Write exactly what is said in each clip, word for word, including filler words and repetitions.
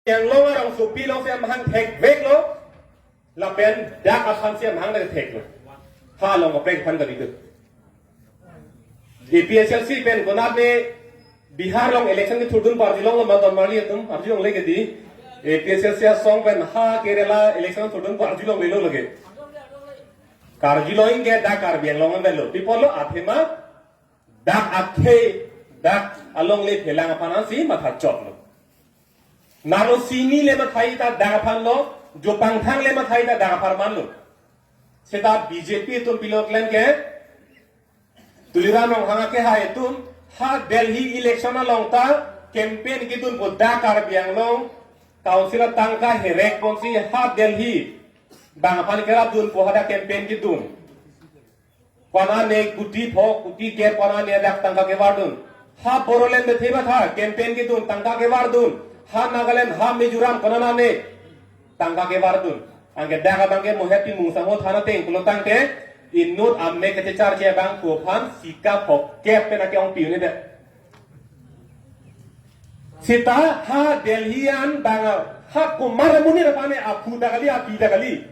Anglong arongsopi alongsi amahang thekveklo, lapen dak aphansi amahang theklo. Ha along kaprek aphan kali do. A P H L C pen konat ne Bihar along election kethurdun pu arjulonglo ma don marli atum, arjulongle ke dei. A P H L C asong pen ha Kerala election thurdun pu arjulonglelo lake. Karjulong ke dak Karbi Anglong an lo. Pi apotlo, athema dak akhei, dak alongle phelang aphan ansi matha chotlo. Nalo sini le mathai ta dak aphan lo, jopangthang le mathai ta dak apharman lo. Seta B J P atum pilo klem ke, Tuliram Ronghang akehai atum, ha Delhi election along ta campaign kedun pu dak Karbi Anglong Council atangka herek ponsi ha Delhi bang aphan kerapdun pu hadak campaign kedun. Kona ne kuti pho, kuti ke kona ne dak tangka kevardun. Ha Bodoland bethe matha campaign kedun, tangka kevardun. Ha Nagaland, ha Mizoram, kona ne tangka kevardun. Anke dak abang ke Mohet Timung Sangho than ateng pulo tangte, inut amek kachecharche abang pu aphan sika phokep pen ake-ongpi un-e det. Seta ha Delhi an bang, ha komat amonit aphan ne aphu ta kali, api ta kali.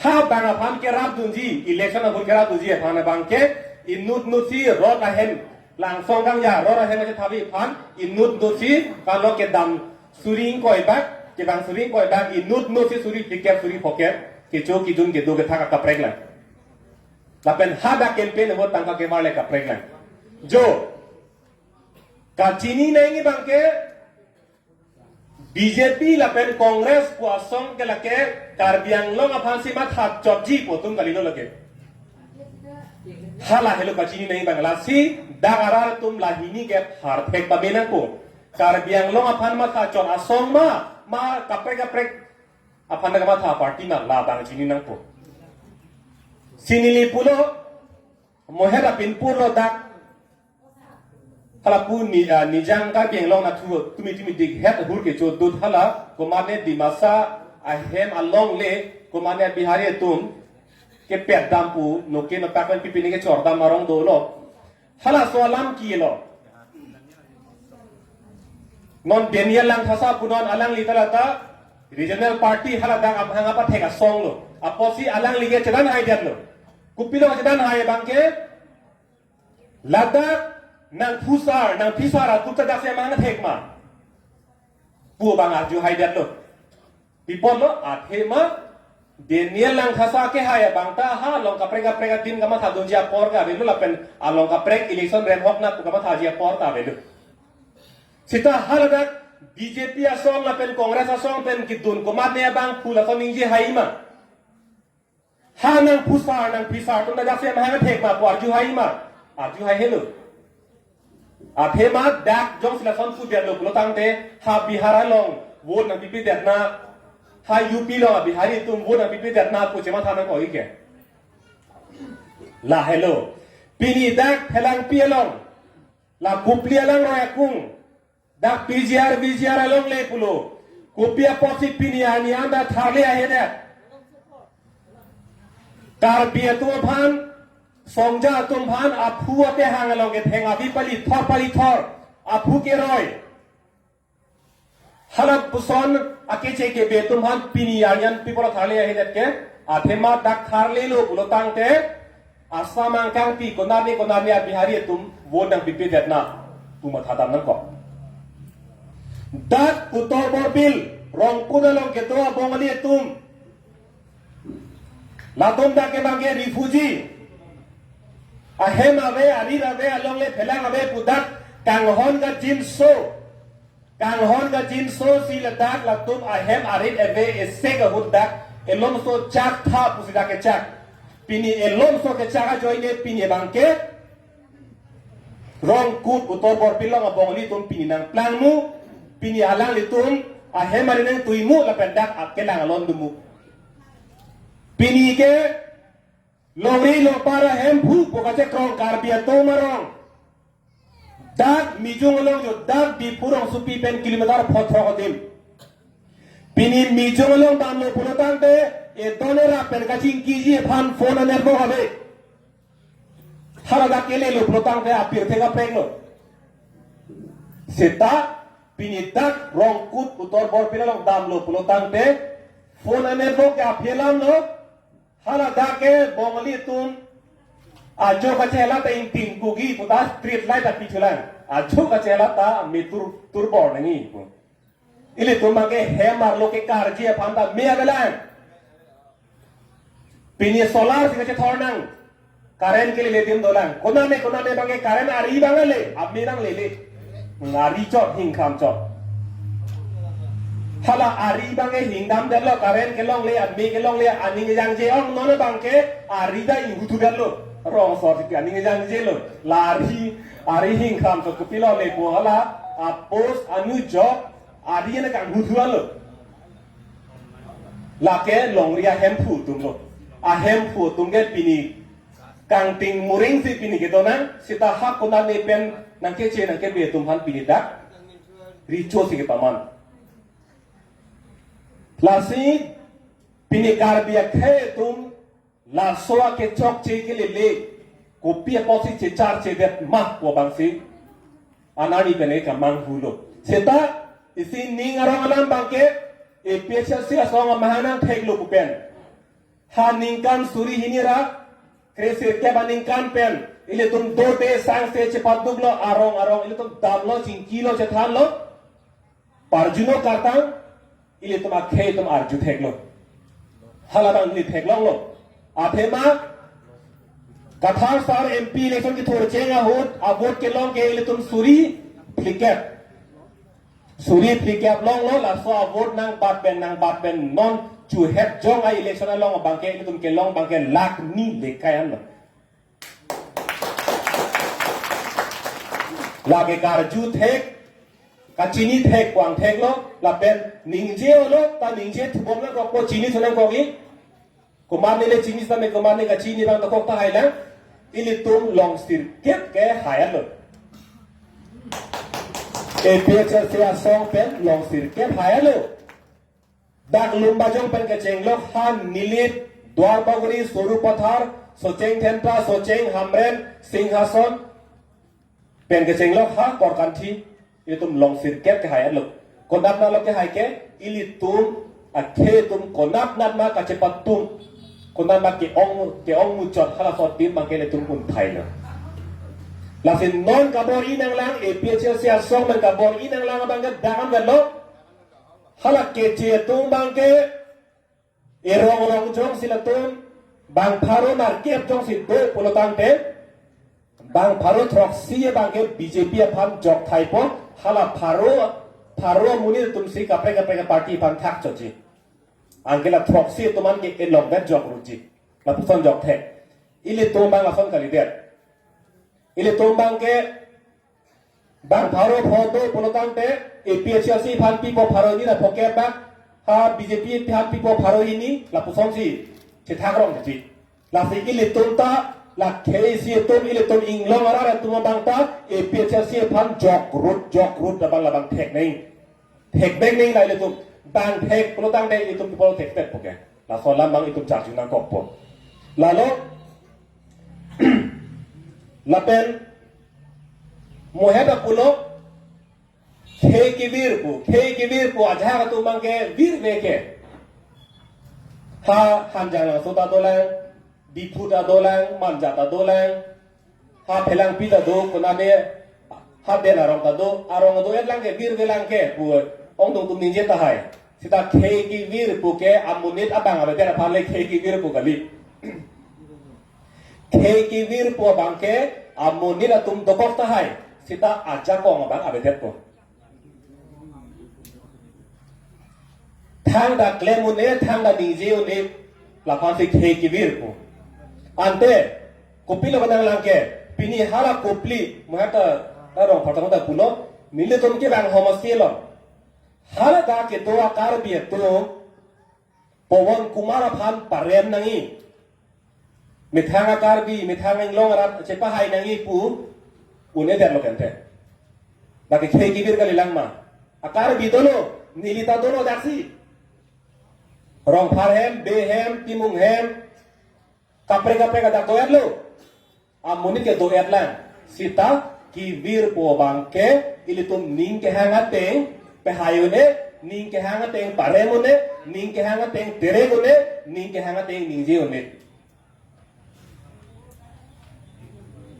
Ha bang aphan kerapdunji, election ahut kerapdunji aphan abang ke inut nutsi rot ahem, Langsong Kangya rot ahem achethabi aphan inut nutsi kalo kedam suri ingkoi bak, kevang suri ingkoi bak, inut nutsi suri phlikep suri phokep, kecho kejun kedo kethak akaprek lang. Lapen hadak campaign ahut tangka kevar le kaprek lang. Jo, kachini nangji abang ke B J P lapen Congress pu asong ke lake Karbi Anglong aphansi matha chotji pu atum kalilo lake. Hala helo kachini nangji abang, lasi dak arat atum lahini ke pharthek pame nangpo. Karbi Anglong aphan matha chot asong ma, ma kaprek kaprek aphan kamatha party ma, labang chini nangpo. Sinili pulo, Mohet apin purlo dak. Hala pu ni, ah, Nijang Karbi Anglong nathu tumi tumi dik het hur kecho dut hala, komat ne Dimasa ahem alongle, komat ne Bihari atum kepet dam pu, noke nopak pen pipini kechor dam arong dolo. Halaso alam kilo. Non Daniel Langthasa pu non alangli ta lata regional party hala dak amahang apathek asong lo. Apotsi alangli ke chedan hai det lo. Kopilo chedan hai abang ke, ladak nangphusar, nangphisar atum ta daksi amahang thek ma pu abang arju hai det lo. Pi apotlo, athema Daniel Langthasa akehai abang ta ha along kaprek kaprek adin kamathadunji apor ta avelo lapen along kaprek election remhok nang pu kamathaji apor ta avelo. Seta haladak B J P asong lapen Congress asong pen kedun komat ne abang phu lason ningje hai ma? Ha nangphusar nangphisar atum ta daksi amahang thek ma pu arju hai ma? Arju hai helo. Athema dak jongsi lason pu det lo pulo tangte, ha Bihar along vote nangpipe det na, ha U P along Bihari atum vote nangpipe det na pu chematha nangkok-ik ke. La helo. Pini dak Phelangpi along, la Kopili alangroi akung, dak P G R, V G R alongle pulo, kopi apotsi pini arni an ta tharle ahe det? Karbi atum aphan, Songja atum aphan aphu apehang along ketheng avi palithor palithor, aphu keroi. Halapuson akeche kebe atum aphan pini arni an pi apot tharle ahe det ke? Athema dak tharlelo pulo tangte, Assam angkangpi konat ne konat ne a-Bihari atum vote nangpipe det na pu matha dam nangkok. Dak Uttor Borbil, Rongkut along kedo a-Bongali atum, latum dak ke abang ke refugee. Ahem ave, arit ave, alongle phelang ave pu dak kanghon kangjinso. Kanghon kangjinso si ladak latum ahem arit ave esek ahut dak elomso chak tha pusi dak kechak. Pini elomso kechak ajoine pini abang ke Rongkut Uttor Borbil along a-Bongali atum pini nangplangmu, pini alanglitum ahem arit nangtuimu lapen dak akelang alon domu. Pini ke longri longpar ahem phu pu kachekrong Karbi atum arong. Dak Mijung along jo dak Diphu rongsopi pen kilometer phothok adim. Pini Mijung along damlo pulo tangte, edon erap pen kachingkiji aphan phone a-network ave. Haladak kelelo pulo tangte apirthe kapreklo. Seta Pini dak Rongkut Uttor Borpila along damlo pulo tangte, phone a-network ke aphi alamlo, hala dak ke Bongali atum ajo kachela ta ingting kugi puta street light api thulang. Ajo kachela ta me tur, tur bor nangji pu. Ilitum abangke hem arlo kekarji aphan ta me avelang. Pini solar si kachethor nang. Current ke lele dim dolang. Konane, konane abangke current ari abang le, ame abang lele. Ari chot, hingkham chot. Hala ari abangke hingdam detlo, current kelongle, ame kelongle, aning jangje ong, non abangke ari ta inghutu detlo. Rong asor si aning jangje lo. La ari, ari hingkham chot kopilo le pu hala, a-post anujok, ari ena kanghutu lo. Lake longri ahemphu atumlo. Ahemphu atum ke pini kangting muring si pini kedo nang, seta ha konane pen nangkeche nangkebe atum aphan pini dak recho si kepaman. Lasi pini Karbi akhei atum laso akechokche ke lele, kopi apotsi checharche det ma pu abangsi anani pen ke kamanghulo. Seta isi ning arong alam abangke, APHLC asong amahang nangtheklo pu pen, ha ningkan suri hini ra kresirkep aningkan pen ilitum dote sangse chepaduklo, arong arong ilitum damlo, chingkilo, chethanlo, parjuno kartang, ilitum akhei atum arju theklo. Hala abang ili theklonglo. Athema Kathar sar MP election kethur cheng ahut a-vote kelong ke ilitum suri phlikep. Suri phlikep longlo, laso a-vote nangbat pen, nangbat pen non chuhet jong a-election along abangke ilitum kelong abangke lakh ni lekai anlo. Lake karju thek, kachini thek, vang theklo, lapen ningje-olo, ta ningje thubom nangkokpo, chinithu nangkokji. Komatne le chini sitame komatne kachini abang dokok tahai lang, ilitum longsirkep ke haiya lo. APHLC asong pen longsirkep haiya lo. Dak Lumbajong pen kechenglok ha Nilip, Duarbagori, Sarupathar, Socheng Dhenta, Socheng Hamren, Singhason pen kechenglok ha Korkanthi, ilitum longsirkep ke haiya lo. Konatna lo ke hai ke, ilitum akhei atum konatna ma kachepatum, konatna ke-ong, ke-ong muchot halaso adim abangke ilitum unthailo. Lasi non kabor-i nanglang, APHLC asong pen kabor-i nanglang abangke dam vetlo. Hala keche atum abangke erong rong jongsi latum bang pharo nerkep jongsi do pulo tangte, bang pharo throksi abangke BJP aphan jokthaipo, hala pharo, pharo amonit atumsi kaprek kaprek party aphan thakchotji. Anke la throksi atum anke elongvet jokrutji. Lapuson jokthek. Ilitum abang lason kalidet. Ilitum abangke bang pharo pho do pulo tangte, APHLC aphan pipo pharo hini ra phokep bak, ha BJP aphan pipo pharo hini, lapusonsi chethak rongji. Lasi ilitum ta, la khei isi atum, ilitum inglong arat atum abang ta APHLC aphan jokrut, jokrut abang labang thek neng. Thek neng neng la ilitum. Bang thek pulo tangte ilitum pulo thekpetpo ke. Laso alam abang itum charju nangkokpo. Lalo, lapen mohet apulo, khei kevir pu, khei kevir pu, ajahak atum abangke virve ke. Ha Hanjanglangso ta dolang, Diphu ta dolang, Manja ta dolang, ha Phelangpi ta do, konane, ha Den arong ta do, arong do-et lang ke, virve lang ke pu ongdung atum ningje tahai. Seta khei kevir pu ke amonit abang avedet aphan le khei kevir pu kali. Khei kevir pu abangke amonit atum dokok tahai, seta ajakong abang avedetpo. Thangta klem un-e, thangta ningje un-e, laphansi khei kevir pu. Ante, kopilo kenanglang ke, pini hala kopili, mohet ta, ta rong phartang ta pulo, nelitum ke bang homasi lo. Hala ta kedo a-Karbi atum, Pawan Kumar aphan parem nangji. Methang a-Karbi, methang inglong arat chepahai nangji pu un-edetlo kente. Lake khei kevir kalilang ma. A-Karbi dolo, neli ta dolo daksi. Rongphar hem, Bey hem, Timung hem, kaprek kaprek adak do-etlo. Amonit ke do-et lang. Seta Kevir pu abangke ilitum ning kehang ateng pehai un-e, ning kehang ateng parem un-e, ning kehang ateng terek un-e, ning kehang ateng ningje un-e.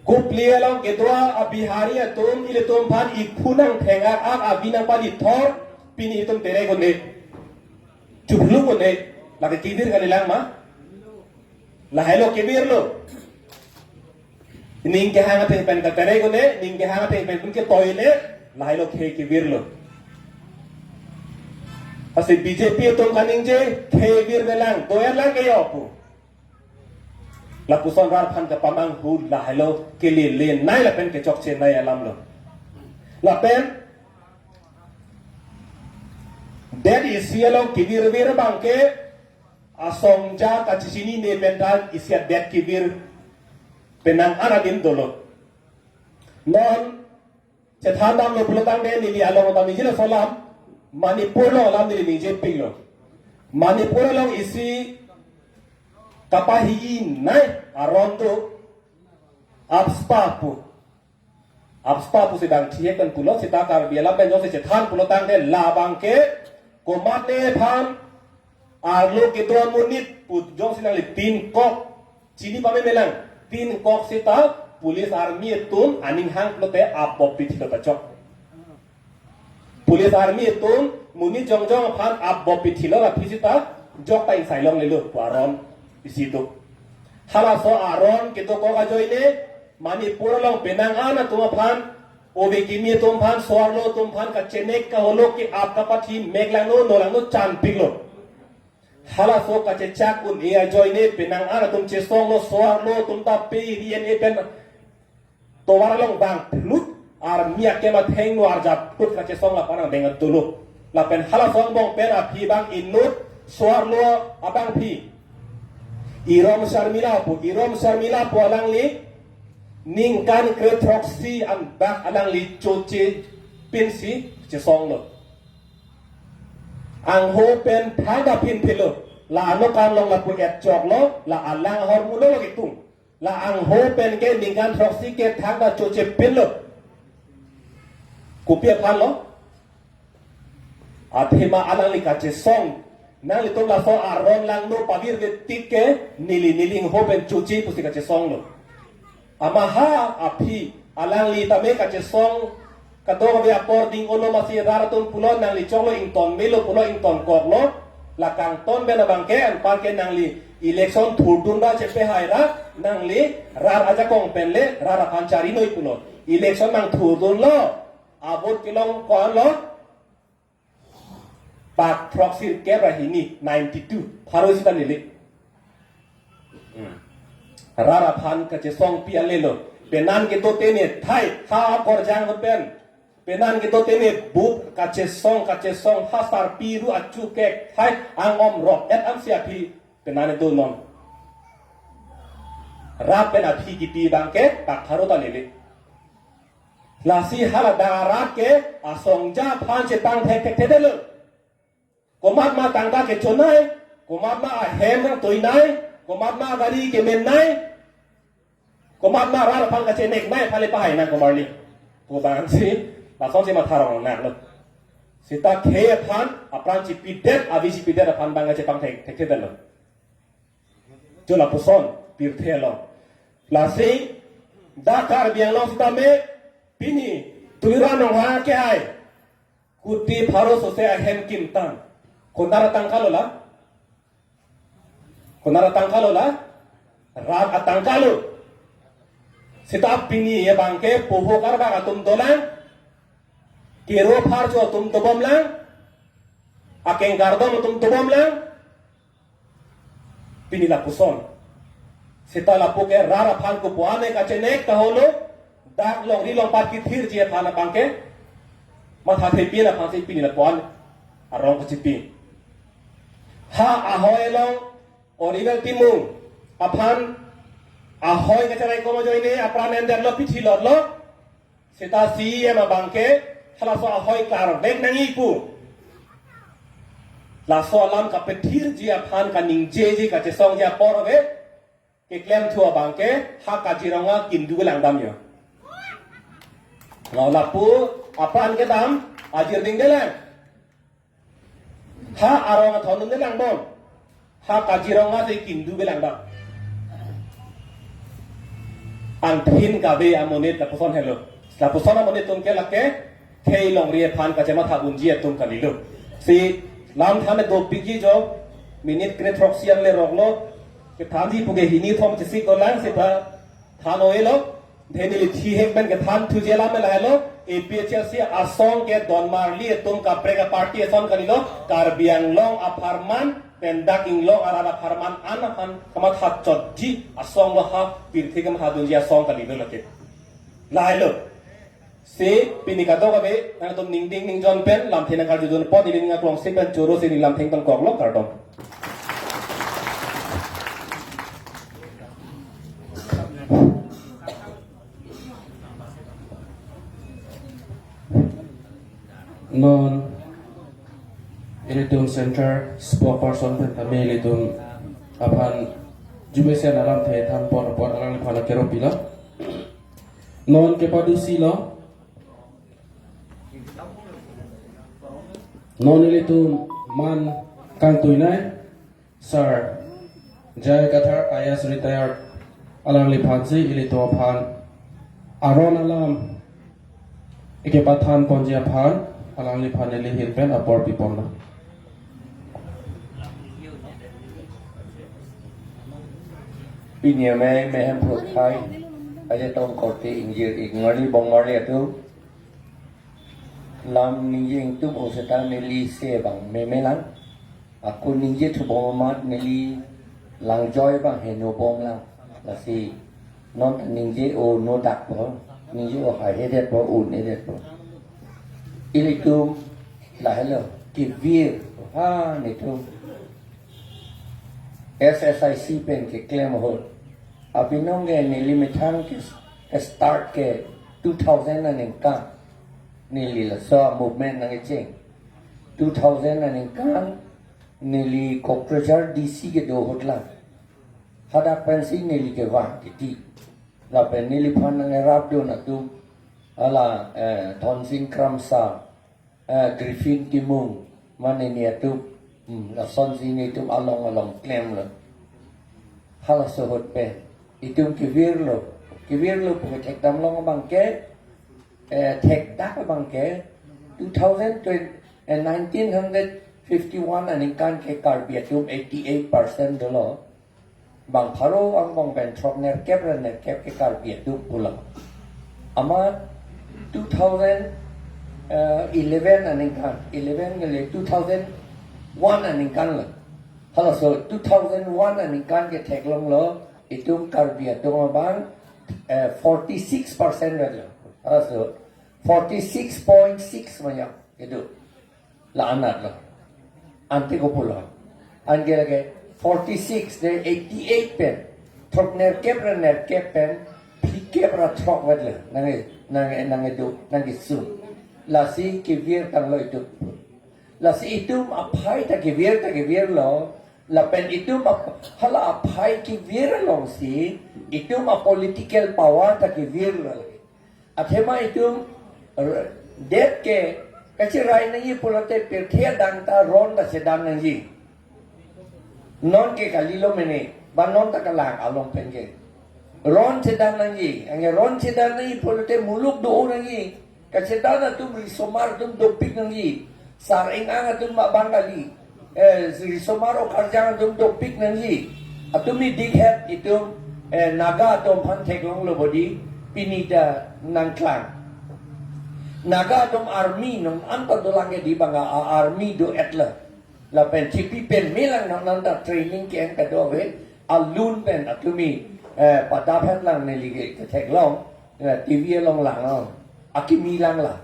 Kopili along kedo a-Bihari atum ilitum aphan iphu nangtheng-ak, avi nangpalithor, pini ilitum terek un-e, chuphluk un-e, lake kevir kalilang ma? Lahelo kevir lo. Ning kehang ateng pen katerek un-e, ning kehang ateng pen pun ketoi un-e, lahelo khei kevir lo. Lasi B J P atum kaningje khei virvelang, doyarlang ke yo pu. Lapuson rat aphan kapamanghu lahelo kelelenei lapen kechokchenei alam lo. Lapen det isi along kevirvir abangke asongja kachechinine pen ta isi adet kevir penang an adim dolo. Non chethan damlo pulotangte neli along ta ningje laso alam, Manipur along alam neli ningjepiklo. Manipur along isi kapahinei aron do, AFSPA pu. AFSPA pusi bang thihek pen pulo, seta Karbi alam pen jongsi chethan pulotangte labangke komatne aphan arlo kedo amonit pu jongsi nangli tin kok, chini pamemelang, tin kok seta police army atum aning hang pulote apbop pithilo ta chok. Police army atum monit jongjong aphan apbop pithilo, la aphi seta jok ta ingsai longlelo pu aron isi do. Halaso aron kedokok ajoine Manipur along penang an atum aphan, ove kimi atum aphan, so-arlo atum aphan kachenek kaholo ke-ap kapathi meklangno nolangno chanpiklo. Halaso kachechak un-e ajoine penang an atum chesonglo, so-arlo atum ta pe ri en-e pen tovar along bang phlut, army akem athengno arjap phlut kachesong lapu-an angdeng dolo. Lapen halaso angbong pen aphi bang inut so-arlo abangpi, Irom Sharmila pu, Irom Sharmila pu alangli ningkan kre throksi anbak alangli choche pinsi chesonglo. Angho pen thangta phinphilo, la ano kanlong lapu et choklo, la alang ahormu lo kitung. La angho pen ke ningkan throksi ke thangta choche pinlo. Kopi aphanlo? Athema alangli kachesong. Nanglitum laso aron langno pavirve tik ke neli, neli angho pen choche pusi kachesonglo. Amaha aphi alangli tame kachesong kadokave apor ding-olo, masi rat atum pulo nangli choklo ington melo pulo ington koklo. La kangton pen abangke anparke nangli election thurdun ra chepehaira, nangli rat ajakong penle rat aphan charinoi pulo. Election nangthurdunlo, a-vote kelong ko-anlo? Pak throksi kep ra hini, ninety-two, pharo sita neli. Hmm. Rat aphan kachesongpi alelo. Penan kedo tene thai, ha akorjang pen. Penan kedo tene bup kachesong, kachesong, ha sarpi ru achu kek thai, angom rok et amsi aphi penan do non. Rat pen aphi kipi abangke pak pharo ta neli. Lasi hala dak arat ke asongja aphan chepangthek thekthedetlo. Komat ma tangka kechonei, komat ma ahem nangtoinei, komat ma gari kemennei, komat ma rat aphan kacheneknei aphan le pahai nang komarli pu abangsi, lasonsi matha rong nanglo. Seta khei aphan apran chipidet, avi chipidet aphan abang chepangthek thekthedetlo. Jo lapuson pirthe along. Lasi dak Karbi Anglong sitame pini Tuliram Ronghang ke ai kuti pharo sose ahem kimtang. Konat atangka lo la? Konat atangka lo la? Rat atangka lo. Seta pini abangke poho karbak atum dolang, kero pharcho atum dobomlang, akeng kardom atum dobomlang, pini lapuson. Seta lapu ke rat aphan kopuane kachenek kaholo, dak longri longpat kithirji aphan abangke matha thepin aphansi pini lapuan arong kachipi. Ha ahoi along Oriwel Timung aphan ahoi kacherai kom ajoine apran endetlo, pithi lotlo. Seta C E M abangke halaso ahoi klarvek nangji pu. Laso alam kapethirji aphan, kaningjeji, kachesongji apor ave. Keklem thu abangke ha Kaziranga kindu langdam yo. Lapu aphan kedam ajir dingdelang. Ha arong athon dingdelang bon. Ha Kaziranga si kindubelang dam. Angthin kave amonit lapuson helo. Lapuson amonit atum ke lake khei longri aphan kachematha unji atum kalilo. Si lam than dopikji jo, minute kre throksi anle roklo. Kethanji puke hini thom chesik dolang seta than oilo. Dhenili thihek pen kethan thuji alam lahelo, A P H L C asong ke donmarli atum kaprek a-party ason kalilo, Karbi Anglong apharman, pendak inglong arat apharman an aphan kamatha chotji asong lo ha, pirthe kamatha dunji asong kalilo lake. Lahelo. Si pini kadokave nangtum ningding ningjon pen lamthe nangkarjudun apot, ili ning aklong si pen choro si neli lamthe tongkoklo, kardom. Non ilitum center spokesperson pen tame ilitum aphan jumesen alamthe than pon apot alangliphan akero pilo. Non kepadusi lo. Non ilitum man kangtuinai Sir J I Kathar I A S retired alangliphan si ilitum aphan aron alam ikepathan ponji aphan alangliphan neli ahin pen apor piponlo. Pini amei mehem phrukhai aje tong korte ingjir ik ngarli bong marli atum. Lam ningje ingtum o seta neli se abang memelang. Ako ningje thubom amat neli langjoi abang heno bomlang. Lasi non ta ningje o no dakpo, ningje o haihedetpo, un-edetpo. Ilitum lahelo kevir ha netum S S I C pen keklem ahut. Abinong ke neli methang ke, ke start ke two thousand aningkan. Neli laso movement nangkecheng. Two thousand aningkan neli Kokrajhar D C kedo ahut lang. Hadak pensi neli kevang kiti. Lapen neliphan nangrapdun atum hala, eh, Thonsing Kramsa, eh, Griffin Timung, mane ni atum, hmm, lasonsi netum along along klemlo. Halaso ahut pen itum kevirlo, kevirlo puke thekdam long abang ke, eh, thekdak abang ke, two thousand twenty, eh, nineteen hundred fifty-one aningkan ke Karbi atum eighty-eight percent dolo. Bang pharo angbong pen throk nerkep ra nerkep ke Karbi atum pulo. Amat two thousand eleven aningkan, eleven ke le two thousand one aningkan lo. Halaso two thousand one aningkan ke theklonglo, itum Karbi atum abang, eh, forty-six percent lo. Halaso forty-six point six manya itu. La-anat lo. Ante kopulo. Anke lake forty-six de eighty-eight pen. Throk nerkep ra nerkep pen phlikep ra throk vet lo. Nang, nang, nangkedo, nangkesung. Lasi kevir tanglo itum. Lasi itum aphai ta kevir ta kevirlo. Lapen itum ap-, hala aphai kevir alongsi itum a-political power ta kevirlo. Athema itum r-, det ke kacherai nangji pulote pirthe adang ta ron ta chedam nangji. Non ke kalilo mene, ba non ta kalang along pen ke. Ron chedam nangji, anke ron chedam nangji pulote muluk do nangji. Kachedam atum risomar atum dopik nangji. Sar ing-ang atum abang kali. Eh, risomar okarjang atum dopik nangji. Atum ni dikhet itum, eh, Naga atum aphan theklonglo bodi pini ta nangklang. Naga atum army non anta dolang ke di bang a-, army do-et lo. Lapen chipi pen melang non anta training ke-en kadokave alun pen atum ni, eh, padaphet lang neli ke theklong, eh, T V along lang, oh. Akimi lang la.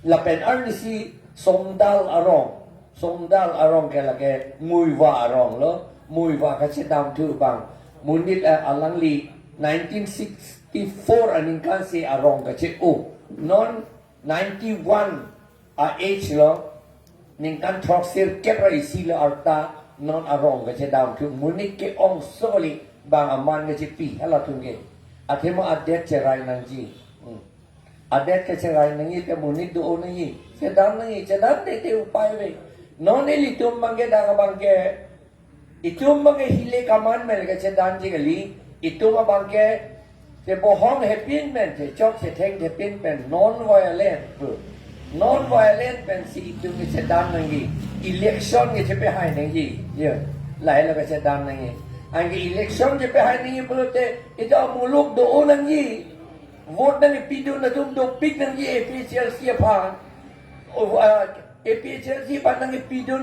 Lapen arnisi Songdal arong. Songdal arong ke lake Muivah arong lo. Muivah kachedamthu abang. Monit, eh, alangli nineteen sixty-four aningkan si arong kache-o. Non ninety-one a-age lo. Ningkan throksirkep ra isi lo arta non arong kachedamthu. Monit ke-ongso kali bang aman kachepi halatum ke. Athema adet cherai nangji. Hmm. Adet kecherai nangji te monit do-o nangji. Chedan nangji, chedan te te upai ave. Non ilitum abangke dak abangke, itum abangke hile kaman mel kechedanji kali, itum abangke chebohong hepin pen, chechok chetheng hepin pen, non-violent pu. Non-violent pensi itum kechedan nangji. Election kechepehai nangji. Ya, lahelo kechedan nangji. Anke election chepehai nangji pulote, itum muluk do-o nangji. Vote nangkepidun atum dopik nangji A P H L C aphan. O, ah, A P H L C aphan nangkepidun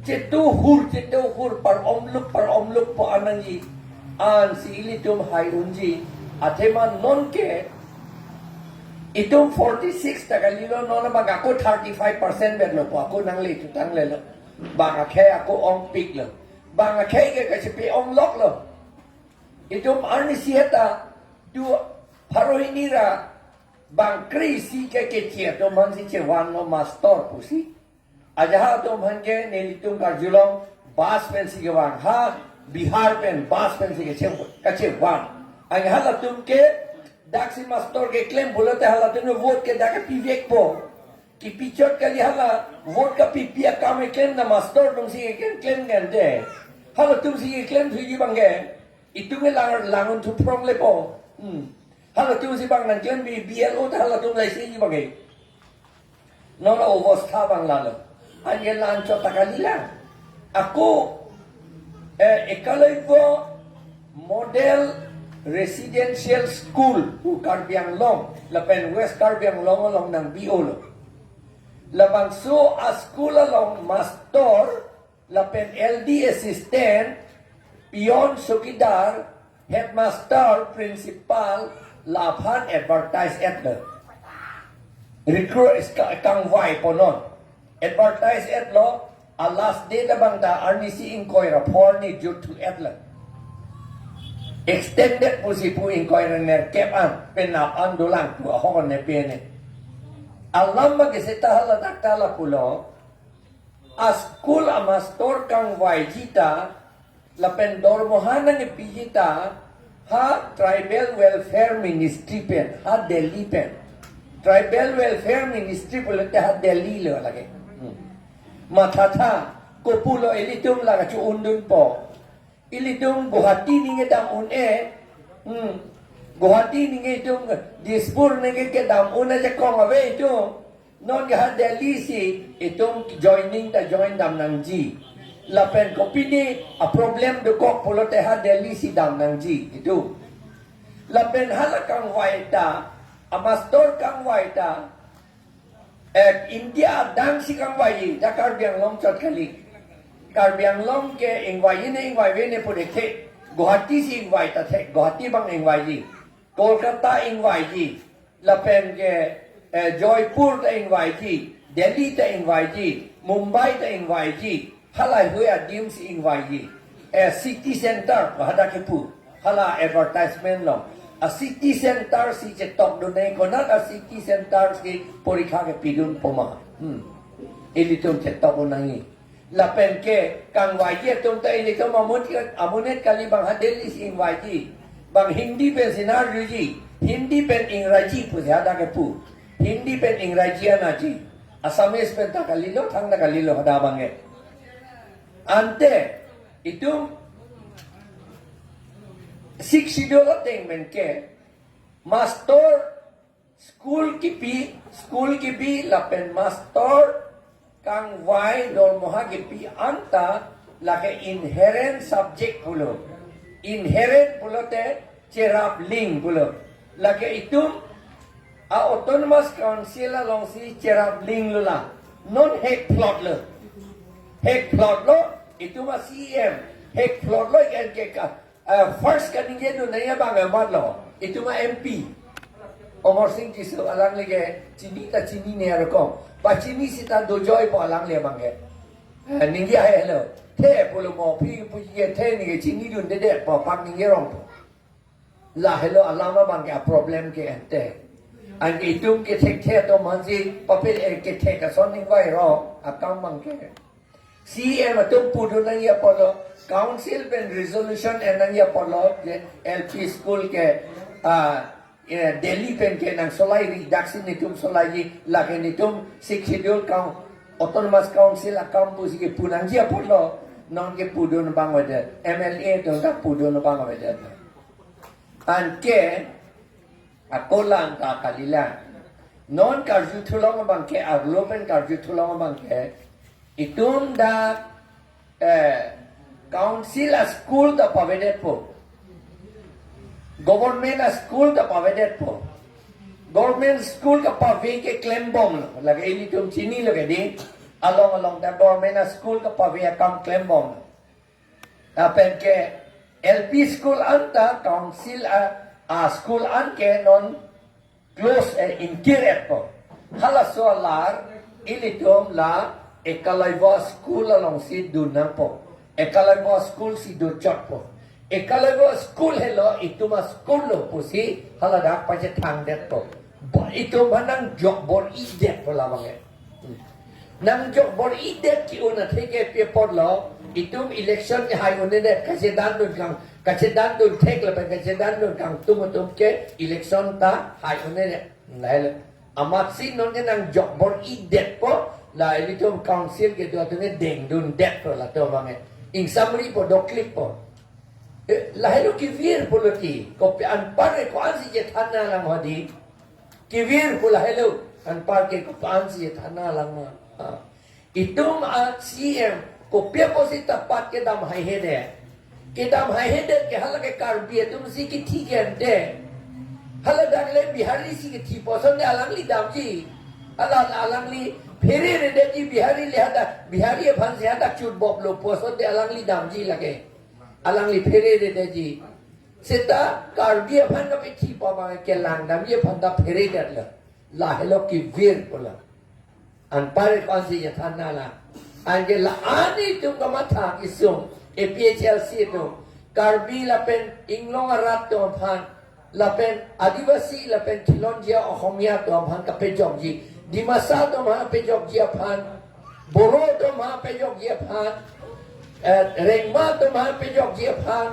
chetu hur, chetu hur, par omluk, par omluk po-an nangji. Ansi ilitum hai unji. Athema nonke itum forty-six ta kalilo, non abang ako thirty-five percent berlo po, ako nangle chutang lelo. Bang akhei ako ongpiklo. Bang akhei ke kachepe-ongloklo. Itum arnisi heta tu pharo hini ra bang kre-isi ke keche atum aphansi chevanlo mastor pusi. Ajahak atum aphan ke nelitum karjulong bus pensi kevang, ha Bihar pen bus pensi keche, kachevang. Anke halatum ke daksi mastor keklem pulote halatum ke vote ke dak kepivekpo. Kipichot kali, hala vote kapipi akam keklem na mastor atumsi keklem, klem kan de. Halatumsi keklem thuji abangke itum ke lang, langun thuprong lepo. Hmm. Halatumsi bang nangklembi B L O ta halatum laisi abangke. Non obostha abang lalo. Anke la-anchot ta kali la. Ako, eh, Ekalavya Model Residential School pu Karbi Anglong lapen West Karbi Anglong along nangbi-olo. Labangso a-school along mastor lapen L D assistant, peon, chowkidar, headmaster, principal, laphan advertise etlo. Recruit is ka-, kangvai ponon. Advertise etlo, a-last date abang ta arnisi ingkoi ra pho arni jut thu etlo. Extended pusi pu ingkoi ra nerkep an, penap an dolang pu ahok ne pene. Alam abangke seta haladak ta lapulo, a-school amastor kangvaiji ta, lapen dormoha nangkepiji ta, ha Tribal Welfare Ministry pen, ha Delhi pen. Tribal Welfare Ministry pulote ha Delhi lo lake. Hmm. Mathatha, kopulo ilitum la kacho-undunpo. Ilitum Guwahati ningke dam un-e. Hmm. Guwahati ningke itum, Dispur ningke kedam un-e ajakong ave itum. Nonke ha Delhi si itum joining ta join dam nangji. Lapen kopine a-problem dokok pulote ha Delhi si dam nangji itum. Lapen hala kangvai ta, amastor kangvai ta, eh, India adang si kangvaiji, dak Karbi Anglong chot kali. Karbi Anglong ke ingvaiji ne, ingvaive ne pu dethe. Guwahati si ingvai ta the, Guwahati abang ingvaiji. Kolkata ingvaiji. Lapen ke, eh, Jaipur ta ingvaiji. Delhi ta ingvaiji. Mumbai ta ingvaiji. Halahei adim si ingvaiji. Eh, city center, hadak kepu. Hala advertisement along. A-city center si chetokdun nangji, konat a-city center si porikha kepidunpo ma. Hmm. Ilitum chetokdun nangji. Lapen ke kangvaiji atum ta ilitum amun, amonit kali, bang ha Delhi si ingvaiji. Bang Hindi pensi nang-arjuji. Hindi pen Ingraji pusi hadak kepu. Hindi pen Ingraji anaji. Assamese pen ta kalilo, thangta kalilo hadak abangke. Ante itum Sixth Schedule ateng pen ke mastor, school kipi, school kipi lapen mastor kangvai dormoha kipi anta lake inherent subject pulo. Inherent pulote cherapling pulo. Lake itum a-Autonomous Council alongsi cherapling lo la. Non hekphlotlo. Hekphlotlo, itum a-C E M. Hekphlotlo, ikan ke ka, eh, first kaningjedun nangji abang amatlo. Itum a-M P. Amarsing Tisso alangli ke chini ta chinine arokom. Pachini sita dojoipo alangli abangke. Eh, ningje helo. The pulo mo, phi puji ke the ningje chinidundedetpo, pak ningjerongpo. Lahelo alam abangke a-problem ke ante. Anke itum kethekthe atum aphansi papel, eh, kethek ason ingvairo akam abangke. C E M atum pudun nangji apotlo, council pen resolution en nangji apotlo, je L P school ke, ah, Eh, Delhi pen ke nang solai ri, daksi netum solai ji, lake netum Sixth Schedule kang, Autonomous Council akam pusi ke punangji apotlo, non ke pudun bang avedet, M L A atum ta pudun bang avedet. Anke, ako lang ta kalila. Non karju thulong bang ke, arlo pen karju thulong bang ke, itum dak eh, council a school ta pavedetpo. Government a school ta pavedetpo. Government school kepave ke klembomlo. Lake ilitum chinilo ke dei. Along along ta government a school kepave akam klembomlo. Lapen ke L P school anta council a, a school an ke non close, eh, ingkir-etpo. Halaso alar ilitum la Eklavya school alongsi dun nangpo. Eklavya school si dunchotpo. Eklavya school helo itum a school lo pusi haladak pachethangdetpo. Bo itum aphan nangjok bor-idetpo labang ke. Nangjok bor-idet ke-un atheke pi apotlo, itum election kehai un-edet, kachedandun kang, kachedandun thek lapen kachedandun kangtung atum ke election ta hai un-edet. Lahelo. Amatsi non ke nangjok bor-idetpo, la ilitum council kedo atum ke dengdundetpo latum abang ke. Ingsamripo, doklippo. Eh, lahelo kevirpo lo ti. Kopi anpar ke ko-ansi chethan nanglang hadi. Kevirpo lahelo, anpar ke ko-ansi chethan nanglang ma. Ha. Itum a C M, kopi apotsi tapat kedam haihedet. Kedam haihedet ke hala ke Karbi atum si kethi ke ante. Hala dak le Bihari si kethipo asonte alangli damji. Hala alangli pheredetji Bihari le hadak, Bihari aphansi hadak chutbomlo pu asonte alangli damji lake. Alangli pheredetji. Seta Karbi aphan kapethipo abang ke langdamji aphan ta pheredetlo. Lahelo kevirpo lo. Anpar ko-ansi chethan nanglang. Anke la-an itum kamatha kesung A P H L C atum. Karbi lapen inglong arat atum aphan. Lapen Adivasi lapen Khilonjia Ohomia atum aphan kapejokji. Dimasa atum aphan kapejokji aphan. Boro atum aphan pejokji aphan, eh, Rengma atum aphan pejokji aphan,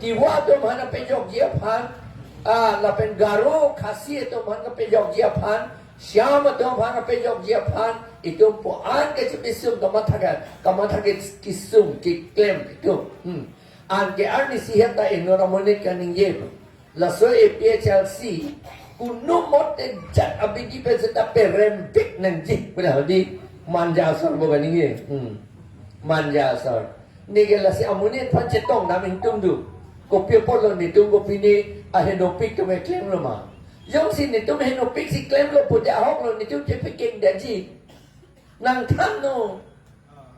Tiwa atum aphan pejokji aphan, ah, lapen Garo, Khasi atum aphan pejokji aphan, Shyam atum aphan pejokji aphan, itum pu-an kachepesung kamatha ke, kamatha ke kesung keklem itum. Hmm. Anke arnisi heta inut amonit kaningje. Laso A P H L C, kunumote jat abidi pen seta perembek nangji. Pura hadi manja asor bo kaningje. Hmm. Manja asor. Neke lasi amonit aphan chetongdam ingtung do. Kopi apotlo netum kopine ahenopik atum klemlo ma. Jongsi netum henopik si klemlo pute ahoklo netum chepekengdetji. Nangthannon.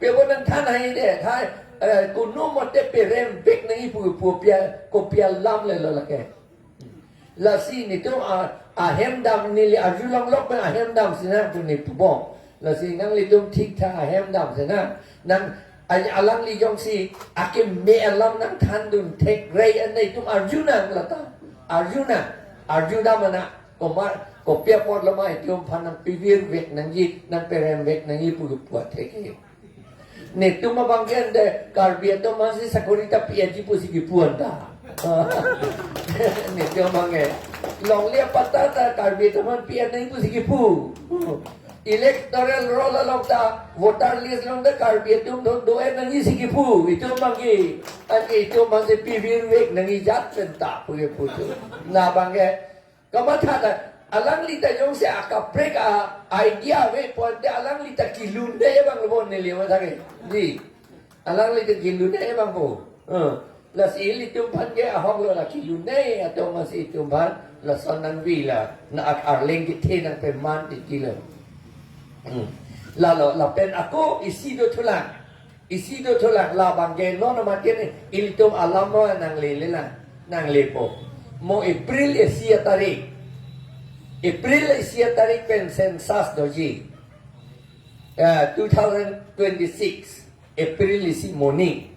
Pi apot nangthan haihedet, hai, eh, kunumote perembek nangji pu, pu pi a, kopi alam lelo lake. Lasi netum a, ahem dam neli arjulonglok pen ahem damsi nang pu ne pubom. Lasi nanglitum thikthak ahem damsi nang. Nang, ay, alangli jongsi akeme alam nangthandun thek rei an netum arju nang lata. Arju nang. Arjudam nang. Komat, kopi apotlo ma itum aphan nangpevirvek nangji, nangperembek nangji pu pu atheke. Netum abang ke ante Karbi atum aphansi sakori ta pi-etji pusi kipu anta. Netum abang ke. Longle apatta ta Karbi atum aphan pi-et nangji pusi kipu. Electoral roll along ta, voter list along ta Karbi atum do, do-et nangji si kipu. Itum abang ke. Anke itum aphansi pevirvek nangji jat pen ta pu kipu tu. Labang ke. Kamatha ta, alangli ta jongsi akaprek a idea ave pu ante alangli ta kelun-e abang lo bon neli matha ke. Dei. Alangli ta kelun-e abang po. Eh. Lasi ilitum aphan ke ahoklo la kelun-e atum masi itum aphan lason nangvila. Na ak arleng kethe nangpeman titilo. Hmm. Lalo lapen ako isi dothulang. Isi dothulang labang ke non amat ke ne ilitum alam mo nanglelelang, nanglepo. Mo April isi atarik. April isi atarik pen census doji. Eh, two thousand twenty-six April isi moning.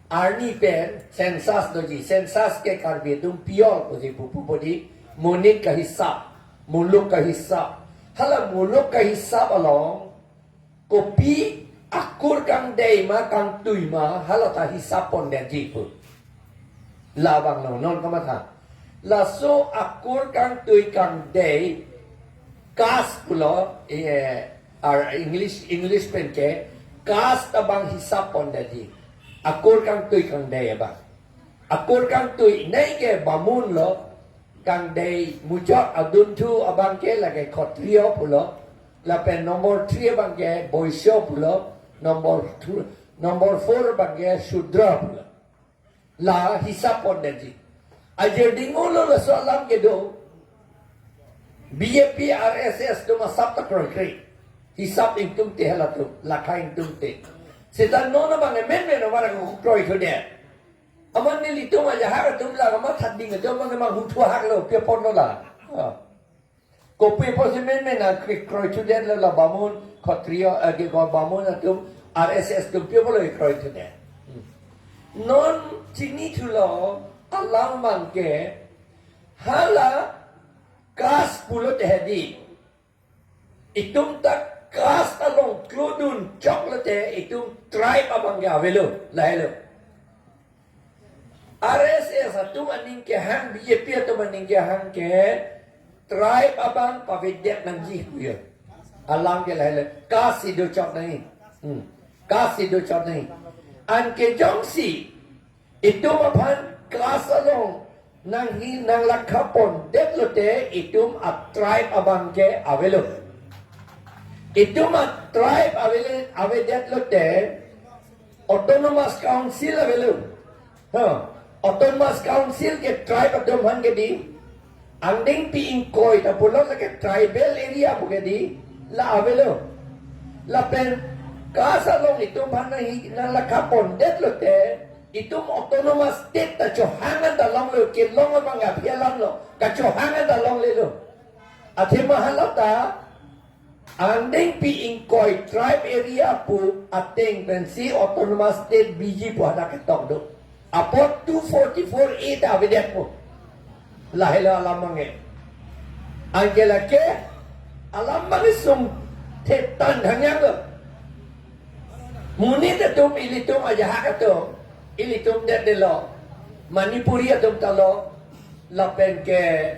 Arni pen census doji. Census ke Karbi atum piol pusi pupu bodi. Monit kahisap, muluk kahisap. Hala muluk kahisap along kopi akur kangdei ma kangtui ma hala ta hisap pondetji pu. Labang lo non kamatha. Laso akur kangtui kangdei, caste pulo, eh, ar English, English pen ke, caste abang hisap pondetji. Akur kangtui kangdei abang. Akur kangtui nei ke Bamun lo, kangdei muchot adunthu abang ke lake Khotriyo pulo, lapen number three abang ke Boisyo pulo, number two, number four abang ke Shudra pulo. La hisap pondetji. Ajir dingulo laso alam kedo. B J P, R S S atum asap ta kroikre. Hisap ingtungte halatum, lakha ingtungte. Seta non abang emen men amar kroithudet. Amat nelitum ajahak atum la amat thading atum abang mang huthu hak lo, pi apotlo la. Ha. Kopi apotsi men men akroithudetlo la Bamun, Khotriyo, eh, ke ko Bamun atum, R S S atum pi apotlo kroithudet. Hmm. Non chinithulo alam abang ke hala caste pulote hedi. Itum ta caste along klodun choklote itum tribe abang ke avelo, lahelo. R S S atum aning kehang, B J P atum aning kehang ke tribe abang pavedet nangji puyo. Alam ke lahelo, caste si dochok nangji. Hmm. Caste si dochok nangji. Anke jongsi itum aphan caste along nanghi nanglakha pondetlote itum a tribe abang ke avelo. Itum a tribe avele, avedetlote autonomous council avelo. Ha, autonomous council ke tribe atum aphan ke di. Angdengpi ingkoi ta pulo lake tribal area pu ke di. La avelo. Lapen caste along itum aphan nanghi nanglakha pondetlote itum autonomous state ta chohang anta longlo, kelong abang aphi alamlo, kachohang anta longlelo. Athema hala ta angdengpi ingkoi tribe area pu ateng pensi autonomous state biji pu hadak ketok do. Apot two forty-four A ta avedetpo. Lahelo alam abang ke. Anke lake alam abang ke sung thetan hangyang lo. Monit atum ilitum ajahak atum, ilitum det delo. Manipuri atum ta lo, lapen ke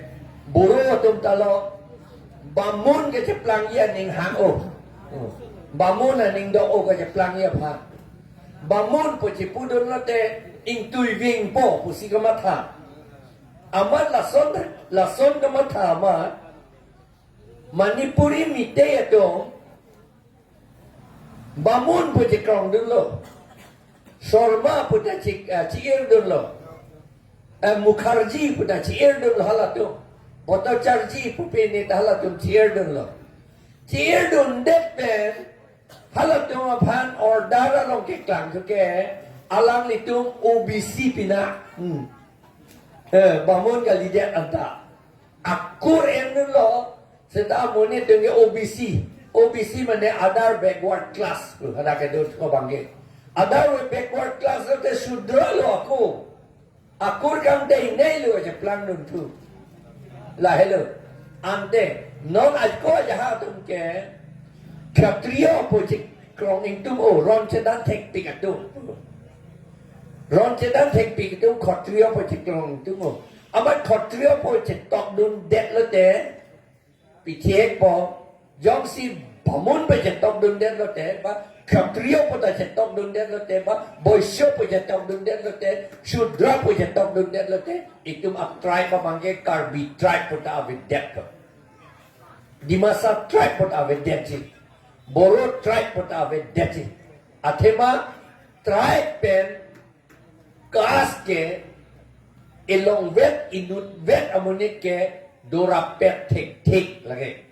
Boro atum ta lo, Bamun kecheplangji aning hang-o. Bamun aning do-o kecheplangji aphan. Bamun pu chepudunlote ingtui vingpo pusi kamatha. Amat lason, lason kamatha amat Manipuri Meitei atum Bamun pu chekrongdunlo. Sharma pu ta chi, ah, chi-irdunlo. Eh, Mukherjee pu ta chi-irdunlo halatum. Bhattacharjee pu pini ta halatum chi-irdunlo. Chi-irdundet pen halatum aphan order along keklang thu ke alanglitum O B C pina. Hmm. Eh, Bamun kalidet anta. Akur endunlo, seta amonit atum ke O B C. O B C mane other backward class. Hadak kedo ko abang ke. Other backward class lote Shudra lo ako. Akur kangdei nei lo cheplangdun thu. Lahelo. Ante, non ako ajahak atum ke Kshatriya pu chekrong ingtung-o, ron chedan thekpik atum. Ron chedan thekpik atum Kshatriya pu chekrong ingtung-o. Amat Kshatriya pu chetokdundetlote, pithekpo, jongsi Bamun pu chetokdundetlote, ba Kshatriya pu ta chetokdundetlote, ba Boisyo pu chetokdundetlote, Shudra pu chetokdundetlote, itum a tribe abang ke Karbi tribe pu ta avedetpo. Dimasa tribe pu ta avedetji. Boro tribe pu ta avedetji. Athema tribe pen caste ke elongvet inutvet amonit ke dorapet thekthek lake.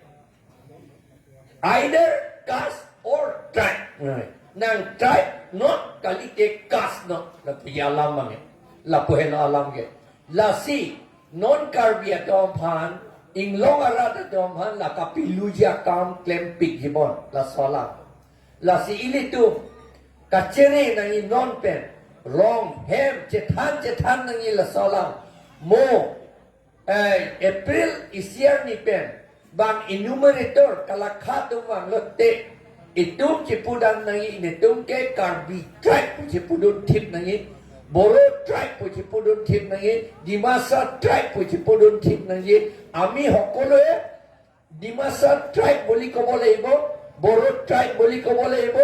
Either caste or tribe. Nang tribe not, kalite caste not. Lapu alam abang ke. Lapu helo alam ke. Lasi non Karbi atum aphan, inglong arat atum aphan la kapiluji akam klempikji bon. Laso alam. Lasi ilitum kachere nangji non pen, rong hem chethan chethan nangji laso alam. Mo, eh, April isi arni pen bang enumerator kalakha atum vanglote, itum chepudun nangji, netum ke Karbi tribe chepudun thip nangji. বড়ো tribe pu chepudun thip nangji, Dimasa tribe pu chepudun thip nangji. আমি সকলোৱে ডিমাচা ট্ৰাইব বুলি ক'ব লাগিব, বড়ো ট্ৰাইব বুলি ক'ব লাগিব,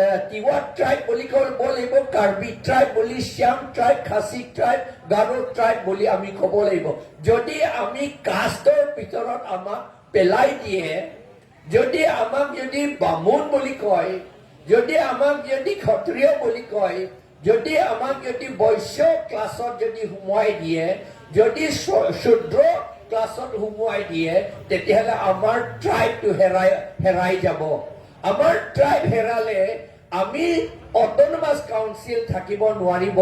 এ, তিৱা ট্ৰাইব বুলি ক'ব লাগিব, কাৰ্বি ট্ৰাইব বুলি, চিয়াং ট্ৰাইব, খাচী ট্ৰাইব, গাৰো ট্ৰাইব বুলি আমি ক'ব লাগিব। যদি আমি কাষ্টৰ ভিতৰত আমাক পেলাই দিয়ে, যদি আমাক যদি বামুণ বুলি কয়, যদি আমাক যদি ক্ষত্ৰিয় বুলি কয়, যদি আমাক যদি বৈশ্য ক্লাছত যদি সোমোৱাই দিয়ে, যদি শ-, শূদ্ৰ ক্লাছত সোমোৱাই দিয়ে, তেতিয়াহ'লে আমাৰ ট্ৰাইবটো হেৰাই, হেৰাই যাব। আমাৰ ট্ৰাইব হেৰালে আমি অট'নমাছ কাউন্সিল থাকিব নোৱাৰিব,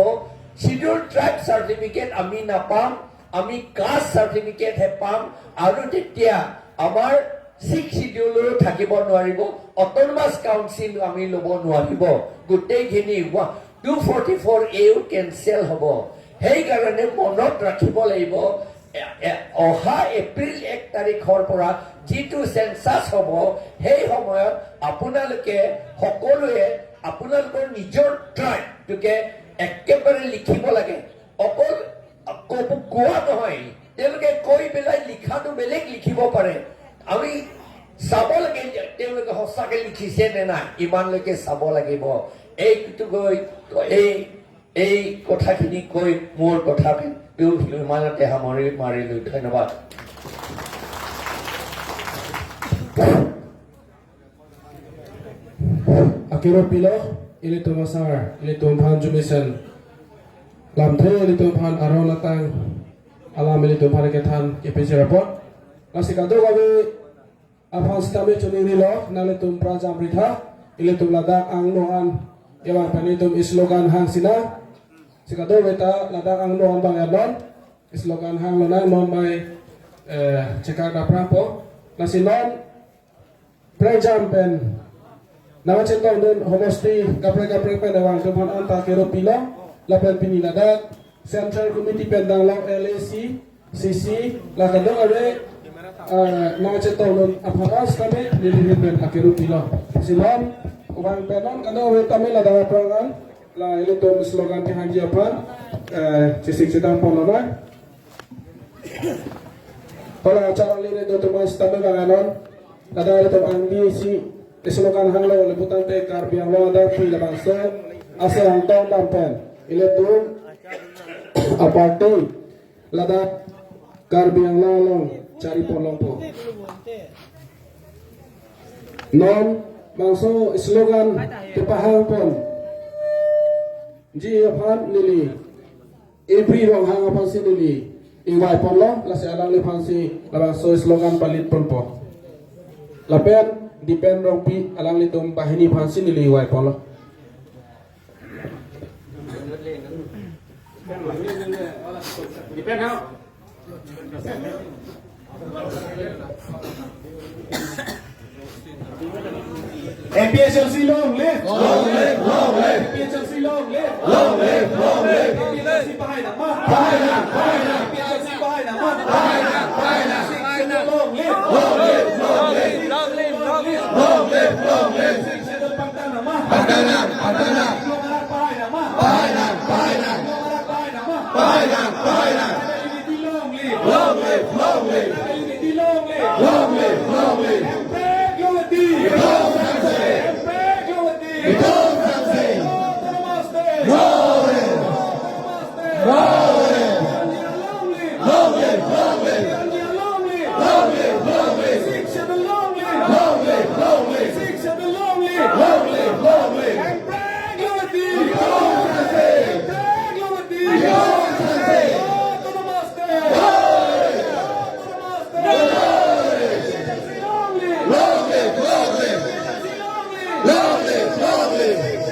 চিডিউল ট্ৰাইব চাৰ্টিফিকেট আমি নাপাম, আমি কাষ্ট চাৰ্টিফিকেটহে পাম, আৰু তেতিয়া আমাৰ ছিক্স চিডিউলো থাকিব নোৱাৰিব, অট'নমাছ কাউন্সিল আমি ল'ব নোৱাৰিব। গোটেইখিনি টু ফৰ্টি ফ'ৰ এও কেঞ্চেল হ'ব। সেইকাৰণে মনত ৰাখিব লাগিব, এ-, এ-, অহা এপ্ৰিল এক তাৰিখৰ পৰা যিটো চেনচাছ হ'ব, সেই সময়ত আপোনালোকে সকলোৱে আপোনালোকৰ নিজৰ ট্ৰাইবটোকে একেবাৰে লিখিব লাগে। অকল ক'ব, কোৱা নহয়, তেওঁলোকে কৈ পেলাই লিখাটো বেলেগ লিখিব পাৰে। আমি চাব লাগে যে তেওঁলোকে সঁচাকে লিখিছে নে নাই, ইমানলৈকে চাব লাগিব। এইটো গৈ, এই, এই কথাখিনি কৈ মোৰ কথাটো ইমানতে সামৰি মাৰিলো। ধন্যবাদ। Akero pilo, ilitum asar, ilitum aphan jumisen lamthe, ilitum aphan aron atang alam ilitum aphan kethan kepisi rapot. Lasi kadokave aphan sitame choningri lo, nanglitum pran jam ritha, ilitum ladak angno an kevang pen ilitum slogan hang sinang, si kadokave ta ladak angno an bang ya non slogan hang lonang, non mai, eh, chekak dapra po. Lasi non pran jam pen nangchetongdun homosti kaprek kaprek pen vangdun aphan anta kero pilo, lapen pini ladak Central Committee pen dang long L A C, C C, la kadokave, eh, nangchetongdun aphan sitame neli ahin pen akero pilo. Si non, vang pen non kadokave tame ladak aphrang an, la ilitum slogan kehangji aphan, eh, chesik chedang pon lonang. Hala acara lini do teman sitame bang ya non. Ladak ilitum angdi si slogan hanglo, le putangte Karbi Anglong adak pi labangso asai angtong dam pen ilitum aparty ladak Karbi Anglong along chari pon longpo. Non bangso slogan kepahang ponji aphan neli Ipri Ronghang aphan si neli invite ponlo, lasi alangliphan si labangso slogan palit ponpo. Lapen Dipen Rongpi alanglitum banghini aphan si neli invite ponlo. Dipen ha. A P H L C long live! Long live, long live! A P H L C long live! Long live, long live! A P H L C pahai nangma! Pahai nang, pahai nang! A P H L C pahai nangma! Pahai nang, pahai nang! Sixth Schedule long live! Long live, long live! Long live, long live! Long live, long live! Sixth Schedule pangtang nangma! Pangtang nang, pangtang nang! Pahai nang, pahai nang! Pahai nang, pahai nang! Pahai nang, pahai nang! Long live, long live! Long live, long live! Long live, long live! Emprek Longdi! Emprek Longdi! Autonomous State! Long live! Long live! Long live! Long live! Long live! Long live! Sixth Schedule long live! Long live! Long live! Sixth Schedule long live! Long live! Long live! Emprek Longdi! Emprek Longdi! Autonomous State! Autonomous State! Long live! Long live! Long live! Long live! Long live!